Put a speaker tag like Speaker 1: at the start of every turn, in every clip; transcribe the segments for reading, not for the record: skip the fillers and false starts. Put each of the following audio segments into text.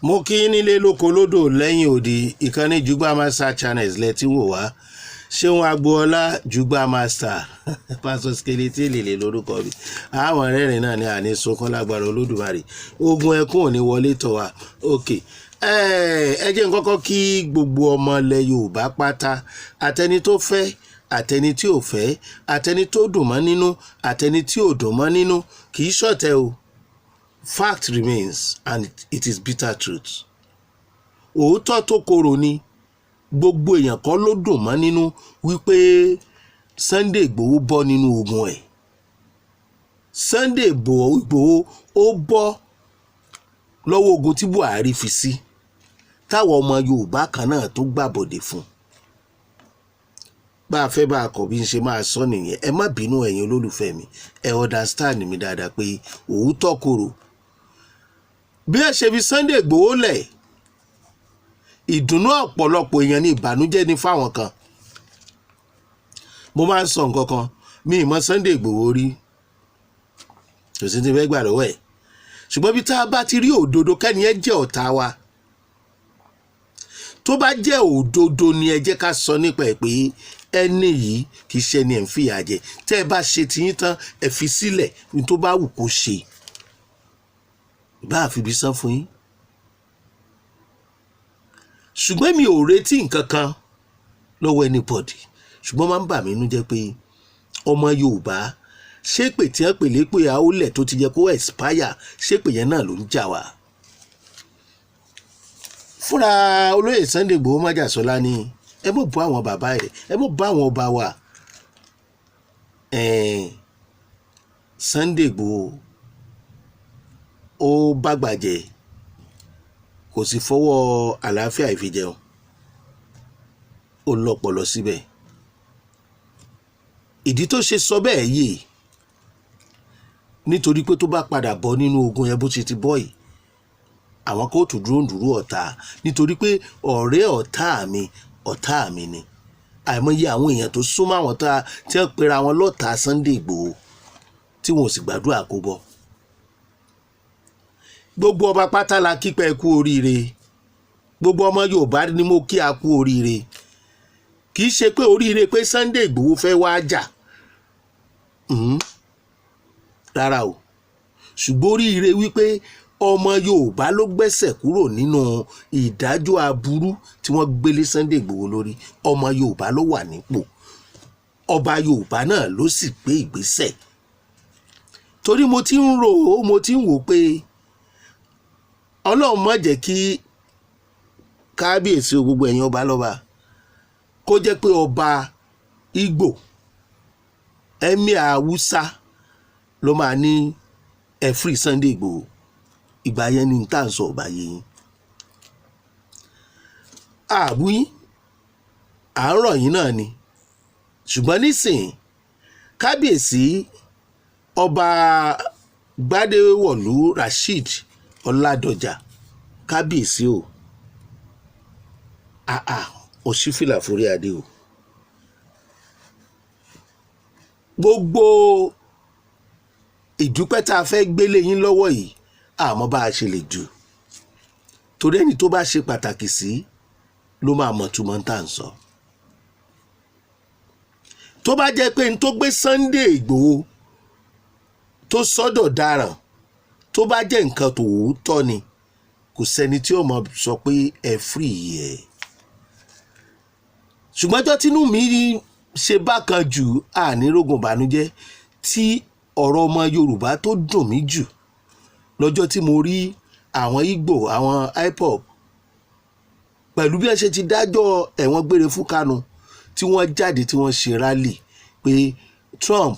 Speaker 1: Mo kí nílé lóko lódò lẹ́yìn odi. Ìkànnì Jùgbà Master Channels lẹ tí ń wò wá. Ṣéun Agboola, Jùgbà Master, Pastor Skeleton lè lórúkọ mi. Àwọn rẹ́rìn náà ní àní sunkún lágbára Olódùmarè. Ogun ẹkún ò ní wọlé tọ̀ wá. Ok, ẹ jẹ́ n kọ́kọ́ kí gbogbo ọmọ ilẹ̀ Yorùbá pátá, àtẹni tó fẹ́, àtẹni tí ò fẹ́, àtẹni tó dùn mọ́ nínú, àtẹni tí ò dùn mọ́ nínú. Kì í ṣọ̀tẹ̀ o. Fact remains and it is bitter truth. Òótọ́ tó korò ni. Gbogbo èèyàn kọ́ ló dùn mọ́ nínú wípé Sunday Igboho bọ́ nínú ogun ẹ̀. Sunday Igboho ó bọ́ lọ́wọ́ ogun tí Buhari fi sí, táwọn ọmọ Yorùbá kan náà tó gbàbọ̀dè fún. Bá a fẹ́ bá a kọ̀, bí n ṣe máa sọ nìyẹn. Ẹ má bínú, ẹ̀yin olólùfẹ́ mi, ẹ understand mi dáadáa pé òótọ́ korò. Bí ẹ ṣe fi Sunday Igboho lẹ̀, ìdùnnú ọ̀pọ̀lọpọ̀ èèyàn ní, ìbànújẹ́ ní fáwọn kan. Mo máa ń sọ nǹkan kan, mi ì mọ Sunday Igboho rí, kò sí ti fẹ́ gbà lọ́wọ́ ẹ̀, ṣùgbọ́n bí tá a bá ti rí òdodo, kẹ́ni ẹ jẹ́ ọ̀tá wa, tó bá jẹ́ òdodo ni, ẹ jẹ́ ká sọ nípa ẹ̀ pé ẹni yìí kì í ṣe ẹni ẹ̀ ń fìyà jẹ. Tẹ́ ẹ bá ṣe tiyín tán, ẹ fi sílẹ̀, ní tó bá wù kó ṣe, bá a fi ibi san fún yín. Ṣùgbọ́n mi ò retí nǹkan kan lọ́wọ́ anybody, ṣùgbọ́n máa ń bà mí nínú jẹ́ pé ọmọ Yorùbá, ṣépè tí wọ́n pè lépè àólẹ̀ tó ti yẹ kó expire, ṣépè yẹn náà ló ń jà wá. Fúnra olóyè Sunday Igboho májàsọ́lá ní ẹ mọ̀ bọ́ àwọn bàbá ẹ̀, ẹ mọ̀ bá àwọn ọba wa. Sunday Igboho ó bàgbàjẹ́, kò sì fọwọ́ àlàáfíà ìfijẹun, ó lọ́pọlọ síbẹ̀. Ìdí tó ṣe sọ bẹ́ẹ̀ yìí, nítorí pé tó bá padà bọ́ nínú ogun yẹn bó ṣe ti bọ́ yìí, àwọn kóòtù dúró ń dúró ọ̀tá, nítorí pé ọ̀rẹ́ ọ̀tá mi, ọ̀tá mi ni. Àìmọye àwọn èèyàn tó súnmọ́ àwọn tá tí wọ́n pera wọn lọ́tàá Sunday Igboho tí wọn ò sì gbàdúrà kó bọ́. Gbogbo ọba pátá la kípẹ́ kú oríire. Gbogbo ọmọ Yorùbá ni mo kí a kú oríire. Kì í ṣe pé oríire pé Sunday Igboho fẹ́ wá jà, rárá o, ṣùgbọ́n oríire wípé ọmọ Yorùbá ló gbẹ́sẹ̀ kúrò nínú ìdájọ́ aburú tí wọ́n gbélé Sunday Igboho lórí. Ọmọ Yorùbá ló wà nípò, ọba Yorùbá náà ló sì gbé ìgbésẹ̀. Torí mo ti ń rò ó, mo ti ń wò pé Ọlọ́run má jẹ́ kí kábíyèsí o, gbogbo ẹ̀yin ọba lọ́ba, kó jẹ́ pé ọba Ìgbò, emir Haúsá ló máa ní ẹ free Sunday Igboho. Ìgbà yẹn ni tá à ń sọ ọba yẹn àbúyín, à ń rọ̀ yín náà ni. Ṣùgbọ́n nísìnyí, kábíyèsí Ọba Gbadewọ̀lú Rasheed Ọládọjà, kábíyèsí o, àà òṣìfìlà forí adé o. Gbogbo ìdúpẹ́ tá a fẹ́ gbélé yín lọ́wọ́ yìí, àmọ́ bá a ṣe lè dù, torí ẹni tó bá ṣe pàtàkì sí ló máa mọ̀ túmọ̀ tá à ń sọ. Tó bá jẹ́ pé n tó gbé Sunday Ìgbòho tó sọ́dọ̀ daràn, tó bá jẹ́ nǹkan tòótọ́ ni, kò sẹ́ni tí ó mọ̀ sọ pé ẹ free ẹ̀. Ṣùgbọ́n ọjọ́ tínú mi ṣe bákan jù, ànírógun ìbànújẹ́ tí ọ̀rọ̀ ọmọ Yorùbá tó dùn mí jù, lọ́jọ́ tí mo rí àwọn Ìgbò, àwọn IPOB, pẹ̀lú bí wọ́n ṣe ti dájọ́ ẹ̀wọ̀n gbére fún Kanu, tí wọ́n jáde, tí wọ́n ṣe rally pé Trump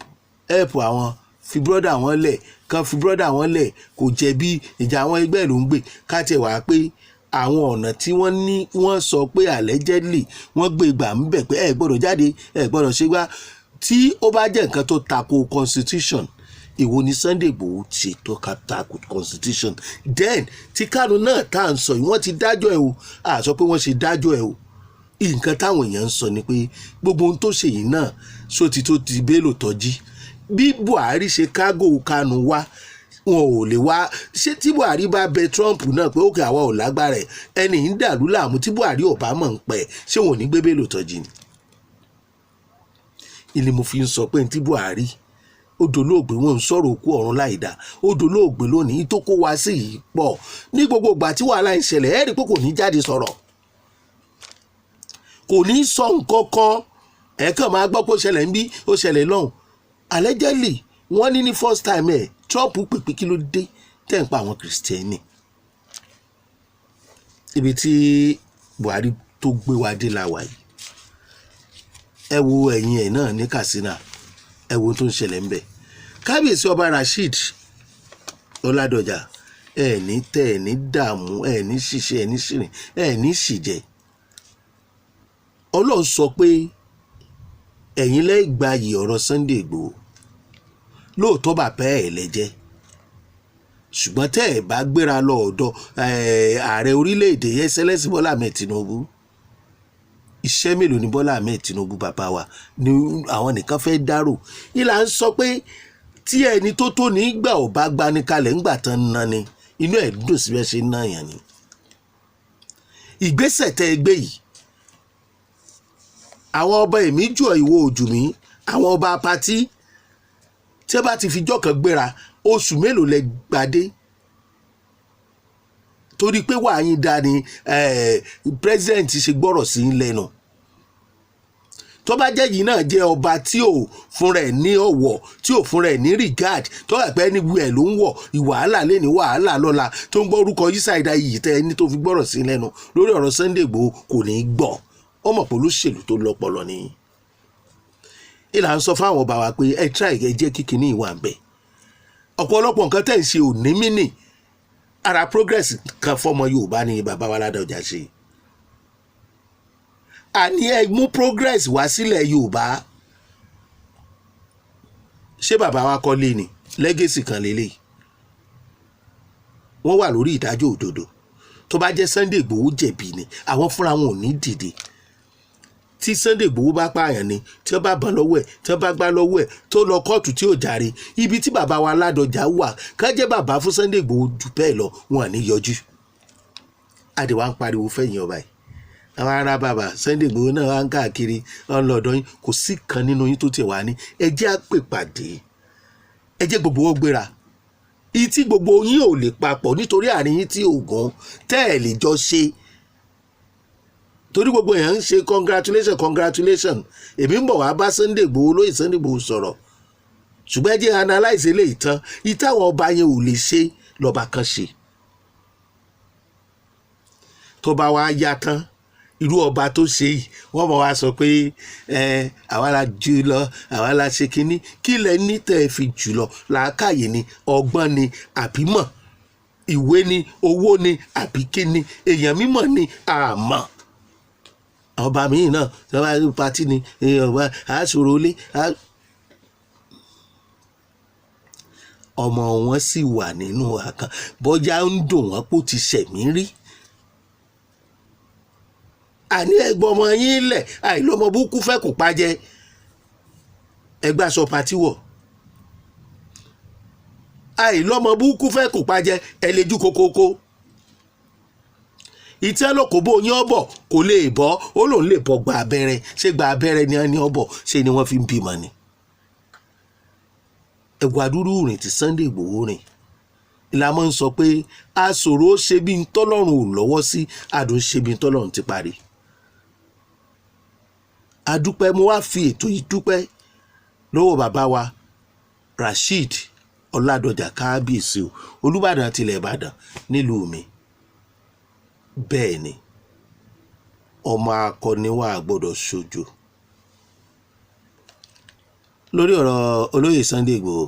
Speaker 1: help àwọn, fi brother wọn lẹ̀, kan fi brother wọn lẹ̀, kò jẹ̀bi, ìjà àwọn ẹgbẹ́ ló ń gbé. Ká tiẹ̀ wá pé àwọn ọ̀nà tí wọ́n ní, wọ́n sọ pé allegedly wọ́n gbé gbà ń bẹ̀ pé ẹ gbọ́dọ̀ jáde, ẹ gbọ́dọ̀ ṣe gbá, tí ó bá jẹ́ nǹkan tó tako constitution, ìwo ni Sunday Igboho ṣe tó tako constitution? Then tí Kanu náà tá à ń sọ yìí, wọ́n ti dájọ́ ẹ̀ o, à sọ pé wọ́n ṣe dájọ́ ẹ̀ o. Nǹkan táwọn èèyàn ń sọ ni pé gbogbo ohun tó ṣe yìí náà ṣó ti tó ti Bello tọ́jí bí Buhari ṣe kágò Kanu wá. Wọn ò lè wá ṣé tí Buhari bá bẹ Trump náà pé òkè àwa ò lágbára ẹ̀, ẹni ń dàlú láàmú, tí Buhari ò bá mọ̀ ń pẹ́, ṣé wọn ò ní gbé Bello Turji ni? Ilé mo fi ń sọ pé ní tí Buhari ó dolóògbé, wọn ń sọ̀rọ̀ òkú ọ̀run láì dá, ó dolóògbé lónìí, tó kó wá sí yìí pọ̀. Ní gbogbo ìgbà tí wàhálà ń ṣẹlẹ̀, ẹ́ rí i pé kò ní jáde sọ̀rọ̀, kò ní sọ nǹkan kan. Ẹ̀ kàn máa gbọ́ pé ó ṣẹlẹ̀ ń bí, ó ṣẹlẹ̀ lọ́hùn. Allegedly, wọ́n ní ní first time ẹ̀, Trump pèpè, kí ló dé tẹ̀ ń pa àwọn Kìrìsìtẹ́nì? Ibi tí Buhari tó gbé wa dé la wà yìí. Ẹ wo ẹ̀yìn ẹ̀ náà ní Katsina, ẹ wo tó ń ṣẹlẹ̀ ń bẹ̀. Kábíyèsí Ọba Rasheed Ọládọjà, ẹ ní tẹ, ẹ ní dààmú, ẹ ní ṣiṣẹ́, ẹ ní ṣìrìn, ẹ ní ṣìjẹ. Ọlọ́run sọ pé ẹ̀yin lẹ́yìn gbayì ọ̀rọ̀ Sunday Igboho. Lóòótọ́ bàbá ẹ̀ lẹ́jẹ́, ṣùgbọ́n tẹ́ ẹ̀ bá gbéra lọ ọ̀dọ̀ ààrẹ orílẹ̀-èdè, Excellency Bọ́lá Ahmed Tinubu, iṣẹ́ mélòó ni Bọ́lá Ahmed Tinubu bàbá wa ni àwọn nìkan fẹ́ dárò? Ìlà ń sọ pé tí ẹni tó tó ní gbà ò bá gbani kalẹ̀ ńgbà tán ń ná ni, inú ẹ̀ dùn sí bẹ́ẹ̀ ṣe ń ná yàn ni. Ìgbésẹ̀ tẹ́ ẹ gbé yìí, àwọn ọba èmi jù ọ, ìwọ òjù mí, àwọn ọba apatí tí ẹ bá ti fi jọ́ kan gbéra, oṣù mélòó lẹ gbadé? Torí pé wàá yín dá ni president ṣe gbọ́rọ̀ sí í lẹ́nu. Tó bá jẹ́ yìí náà jẹ́ ọba tí ò fúnra ẹ̀ ní ọ̀wọ̀, tí ò fúnra ẹ̀ ní regard, tó wà pé anywhere ló ń wọ̀, ìwàhálà lé ní wàhálà lọ́la, tó ń gbọ́ orúkọ yíṣà ìdá yìí tẹ́ ẹni tó fi gbọ́rọ̀ sí lẹ́nu lórí ọ̀rọ̀ Sunday Igboho, kò ní í gbọ́. Ó mọ̀ pé olóṣèlú tó lọ́pọlọ ni. Ìlà ń sọ fáwọn ọba wa pé ẹ try, ẹ jẹ́ kíkiní ìwà ń bẹ̀. Ọ̀pọ̀lọpọ̀ nǹkan tẹ̀ ń ṣe ò ní mí ara progress kan fọmọ Yorùbá ni bàbá wa Ládọjà ṣe. Àní ẹ mú progress wá sílẹ̀ Yorùbá. Ṣé bàbá wa kọ́lé ni? Legacy kan lélẹ̀, wọ́n wà lórí ìdájọ́ òdodo. Tó bá jẹ́ Sunday Igboho jẹ̀bi ni, àwọn fúnra wọn ò ní dìde. Tí Sunday Igboho bá pààyàn ni, tí wọ́n bá bàn lọ́wọ́ ẹ̀, tí wọ́n bá gbá lọ́wọ́ ẹ̀, tó lọ kóòtù tí ò jàre, ibi tí bàbá wa Ládọjà wà, ká jẹ́ bàbá fún Sunday Igboho jù bẹ́ẹ̀ lọ, wọn à ní yọjú. Àdìwà ń pariwo fẹ̀yìn ọba yìí, àwọn ará bàbá Sunday Igboho náà wá ń káàkiri ọlọ́dọ̀ yín. Kò sí kan nínú yín tó tiẹ̀ wá ní ẹ jẹ́ àpèpàdé, ẹ jẹ́ gbogbo wọn gbéra. Ìtí gbogbo yín ò lè papọ̀ nítorí àárín yín tí ògùn tẹ́ ẹ̀ lè jọ ṣe, torí gbogbo èèyàn ń ṣe congratulation, congratulation. Èmi ń bọ̀ wá bá Sunday Igboho, lóye Sunday Igboho sọ̀rọ̀, ṣùgbọ́n ẹ jẹ́ analyse eléyìí tán. Ìtàwọn ọba yẹn ò lè ṣe lọ́ba kan ṣe. Tó bá wá yá tán, irú ọba tó ṣe yìí, wọ́n mọ̀ wá sọ pé ẹ àwa la jù lọ, àwa la ṣe kínní. Kí lẹ ní tẹ́ ẹ fi jù lọ? Làákàyè ni, ọgbọ́n ni, àbímọ̀ ìwé ni, owó ni, àbí kíni? Èèyàn mímọ̀ ni àmọ́ ọba míì náà tí wọ́n bá rí party ni ọba àṣòro lé. Ọmọ wọn sì wà nínú àkàn, bọ́jà ń dùn wọ́n pò ti ṣẹ̀mí rí. Àní ẹgbọ́n ọmọ yín lẹ̀, àìlọ́mọ búkú fẹ́ kó pàjẹ́ ẹgbẹ́ aṣọ party wọ̀, àìlọ́mọ búkú fẹ́ kó pàjẹ́ ẹ lejú kókókó. Ìtẹ́ lókòbó yín ọ̀bọ̀ kò lè bọ́, ó lòun lè bọ́ gba abẹ́rẹ́. Ṣé gba abẹ́rẹ́ ni wọ́n ní ọ̀bọ̀ ṣé ni wọ́n fi ń bímọ ni? Ẹ̀wà dúró rìn tí Sunday Igboho rìn ìlànà ń sọ pé aṣòro ṣe bí ń tọ́lọ́run ò lọ́wọ́ sí, àdùn ṣe bí ń tọ́lọ́run ti parí. Adúpẹ́, mo wá fi ètò yìí dúpẹ́ lọ́wọ́ bàbá wa Rasheed Ọládọjà, kábíyèsí o, Olúbàdàn tilẹ̀ Ìbàdàn nílùú mi. Bẹ́ẹ̀ ni, ọmọ akọni wa gbọ́dọ̀ ṣojo lórí ọ̀rọ̀ olóyè Sunday Igboho.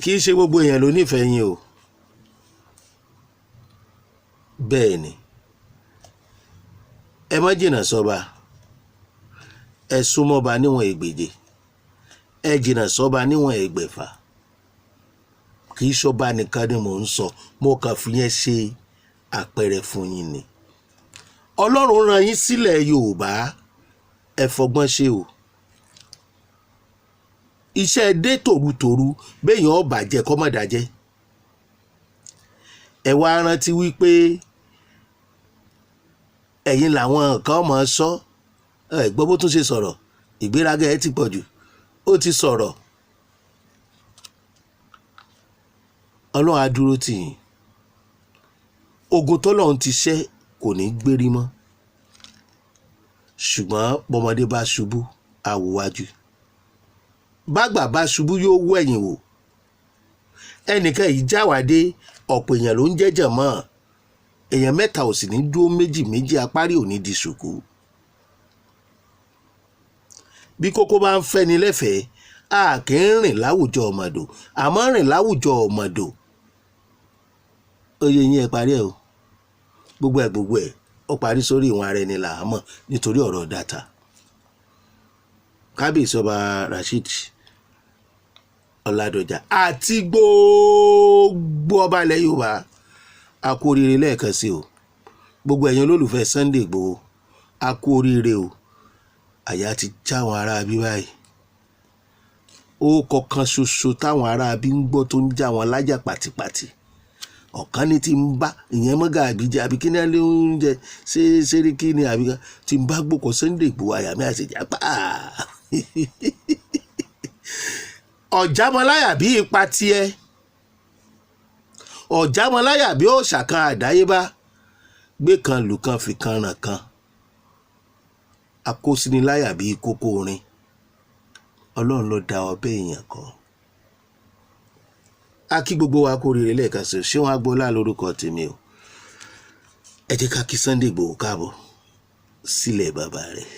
Speaker 1: Kì í ṣe gbogbo èèyàn ló nífẹ̀ẹ́ yín o. Bẹ́ẹ̀ ni, ẹ má jìnnà sọ́ba, ẹ súnmọ́ba níwọ̀n ẹgbẹ̀je, ẹ jìnnà sọ́ba níwọ̀n ẹgbẹ̀fà. Kì í ṣọba nìkan ni mò ń sọ, mo kàn fi yẹn ṣe àpẹẹrẹ fún yín ni. Ọlọ́run rán yín sílẹ̀ Yorùbá, ẹ fọgbọ́n ṣe o. Iṣẹ́ dé tòrutòru béèyàn ó bàjẹ́ kọ́mọ̀dájẹ́. Ẹ wá rántí wípé ẹ̀yin làwọn kan mọ̀ ọ́ sọ. Ẹ gbọ́ bó tún ṣe sọ̀rọ̀, ìgbéraga ẹ ti pọ̀ jù. Ó ti sọ̀rọ̀, Ọlọ́run á dúró tì yín. Ogun tọ́lọ́run ti ṣẹ́ kò ní gbérí mọ́, ṣùgbọ́n bọ́mọdé bá ṣubú, àwòwájú, bágbà bá ṣubú, yóò wẹ̀yìn wò. Ẹnìkan yìí jáwádé, ọ̀pọ̀ èèyàn ló ń jẹ́jẹ̀ mọ́. Èèyàn mẹ́ta ò sì ní dúró méjì méjì, apárí ò ní di ṣùkú. Bí kókó bá ń fẹ́ni lẹ́fẹ̀ẹ́, a kì í rìn láwùjọ ọ̀mọ̀dò, àmọ́ rìn láwùjọ ọ̀mọ̀dò. Ó yẹ yín, ẹ parí ẹ o. Gbogbo ẹ gbogbo ẹ, ó parí sórí ìwọ̀n ara ẹni là á mọ̀. Nítorí ọ̀rọ̀ data, Kábíyèsí Ọba Rasheed Ọládọjà àti gbogbo ọba ilẹ̀ Yorùbá, a kú oríire lẹ́ẹ̀kan sí o. Gbogbo ẹ̀yin olólùfẹ́ Sunday Igboho, a kú oríire o. Àyà ti já àwọn ará bí báyìí. Ó kọ̀ọ̀kan ṣoṣo táwọn ará bí ń gbọ́ tó ń já wọn lájà pàtìpàtì. Ọ̀kan ní tí ń bá ìyẹn mọ́gà àbíjẹ àbí kí ní alẹ́ oúnjẹ ṣé ṣéríkì ni àbí tí ń bá gbòkó Sunday Igboho, àyà mi àṣejá pa ọ̀jàmọ́láyà bí ipa tiẹ̀, ọ̀jàmọ́láyà bí òòṣà kan àdáyébá gbé kan lù kan fi kan ràn kan, akósíniláyà bí kókó orin. Ọlọ́run ló dá ọbẹ̀ èèyàn kọ́. A kí gbogbo wa kú oríire lẹ́ẹ̀kan sí. Ṣé wọn agboola lórúkọ tèmi o. Ẹ jẹ́ ká kí Sunday Igboho káàbọ̀ sílẹ̀ bàbá rẹ̀.